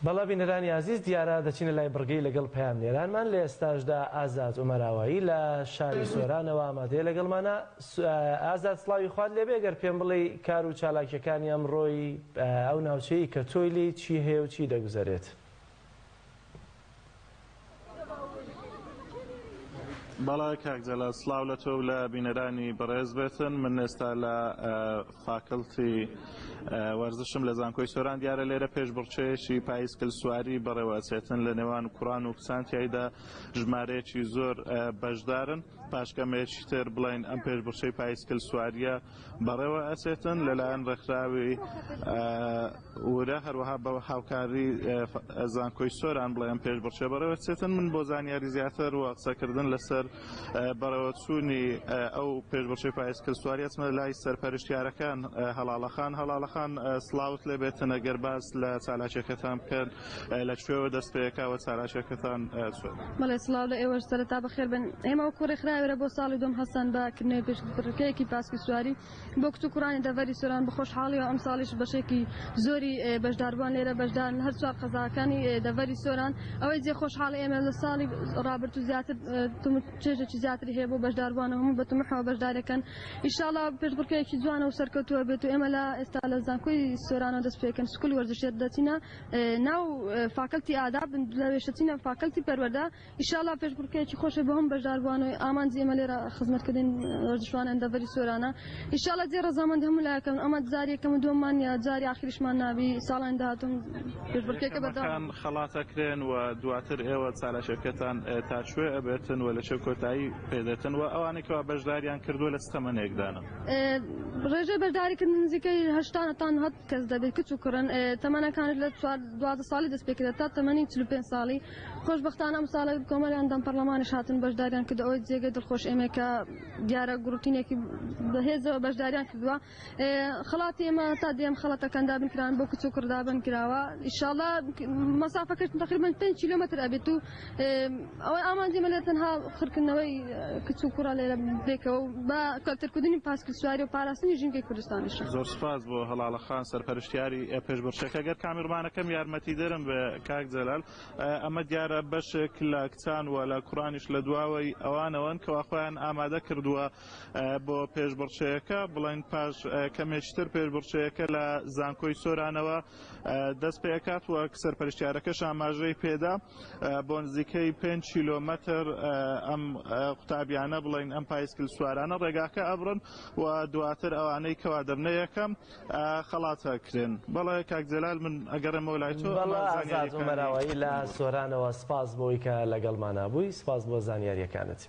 بەڵێ بینەرانی ئازیز دیارە دەچینە لای بڕگەی لەگەڵ پەیامنێرانمان لە ئێستاشدا ئازاد عومەراوایی لە شاری سۆرانەوە ئامادەیە لەگەڵمانە ئازاد سڵاوی خوات لێبێ گەر پێم بڵێی کار و چالاکیەکانی ئەمڕۆی ئەو ناوچەی کە تۆی لێی چی هەیە و چی دەگوزەرێت؟ بەڵێ کاک جەلال سڵاو لە تۆ و لە بینەرانی بەڕێز بێتن من ئێستا لە فاکڵتی وەرزشم لە زانکۆی سۆران دیارە لێرە پێشبڕکێیەکی پایسکل سواری بەڕێوە ئەچێتن لە نێوان کوڕان و کچان تیایدا ژمارەیەکی زۆر بەشدارن پاش کەمێکی تر بڵێن ئەم پێشبڕکێی پایسکل سواریە بەڕێوە ئەچێتن لەلایەن ڕێکخراوی ورە هەروەها بە هاوکاری زانکۆی سۆران بڵێ ئەم پێشبڕکێ بەڕێوە چێتن من بۆ زانیاری زیاتر و قسەکردن لەسەر بەڕێوەچوونی ئەو پێشبڕکێی پایسکل سواری ئەچمە لای سەرپەرشتیارەکان هەڵاڵەخان هەڵاڵەخان سڵاوت لێ بێتن ئەگەر باس لە چالاکیەکەتان بکەن لە کوێوە دەست پێکاوە چالاکیەکەتان چۆن؟ بەڵێ سڵاو لە ئێوەش سەرەتا بەخێر بن ئێمە وەکو ڕێکخراوێرە بۆ ساڵی دووەم هەستان بە کردنەوەی پێشبڕکێیەکی پاسکی سواری بۆ کچ و کوڕانی دەڤەری سۆران بە خۆشحاڵیەوە ئەمساڵیش بەشێکی زۆری بەشداربووان لێرە بەشدارن لە هەر چوار قەزاکانی دەڤەری سۆران ئەوەی جێ خۆشحاڵی ئێمە لە ساڵی ڕابردوو زیاتر چێژێکی زیاتری هەیە بۆ بەشداربووان و هەموو بە تمحەوە بەشدارەکەن ئیشاڵا پێشبڕکێیەکی جوانە و سەرکەوتووە بێت و ئێمە لە ئێستا لە زانکۆی سۆرانەوە دەست پێکەن سکولی وەرزشێت دەچینە ناو فاکەلتی ئاداب لەوێش دەچینە فاکەلتی پەروەردە ئیشاڵا پێشبڕکێیەکی خۆشە بۆ هەموو بەشداربووان و ئامانجی ئێمە لێرە خزمەتکردن وەرزشوانان دەڤەری سۆرانە ئیشاڵا جێ ڕەزامەندی هەموو لایەکەن ئەمە جاری یەکەم و دووەممان نییە جاری ئاخریشمان نابی ساڵانی داهاتووم پێشبڕکێکە بەردەوام یەکەمەکان خەڵات ئەکرێن و دواتر ئێوە چالاکیەکەتان تا کوێ ئەبێتن و لە کوێ کۆتایی پێدێتن و ئەوانەی کەوا بەشداریان کردووە لە چ تەمەنێکدانن؟ ڕێژەی بەشداریکردن نزیکەی 80 تا 90 کەس دەبێت کچ و کوڕن تەمەنەکانش لە 12 ساڵی دەست پێکرێت تا تەمەنی 45 ساڵی خۆشبەختانە ئەمساڵە کۆمەڵی ئەندام پەرلەمانیش هاتن بەشداریان کرد ئەوەی جێگەی دڵخۆش ئێمەیە کە دیارە گوڕوتینێکی بەهێزەوە بەشداریان کردووە خەڵاتی ئێمە تا دێم خەڵەتەکان دابین کران بۆ کچ و کوڕ دابین کراوە ئیشاڵا مەسافەکەش تقریبا 5 کیلۆمەتر ئەبێت و ئەوەی ئامانجی ئێمە لێرە تەنها خڕکردنەوەی کچ و کوڕە لێرە بێکەوە و بە کەلتەرکردنی پاسکیل سواری و پاراستنی ژینگەی کوردستانیشە. زۆر سوپاس بۆ هەڵاڵە خان سەرپەرشتیاری پێشبڕکێکە گەر کامیرمانەکەم یارمەتیدەرم بێ کاک جەلال ئەمە دیارە بەشێک لە کچان و لە کوڕانیش لە دواوەی ئەوانەوەن کەوا خۆیان ئامادە کردووە بۆ پێشبڕکێیەکە بڵێن پاش کەمێکتر پێشبڕکێیەکە لە زانکۆی سۆرانەوە دەست پێکات وەک سەرپەرشتیارەکەش ئاماژەی پێدا بۆ نزیکەی 5 کیلۆمەتر ئەم قوتابیانە بڵین ئەم پایسکل سوارانە ڕێگاکە ئەبڕن و دواتر ئەوانەی کەوا دەبنە یەکەم خەڵاتە کرێن بەڵێ کاک جەلال من ئەگەڕێمەوە لای تۆ بەڵێ ئازاد عومەراوایی لە سۆرانەوە سپاس بۆی کە لەگەڵمانا بووی سپاس بۆ زانیاریەکانت.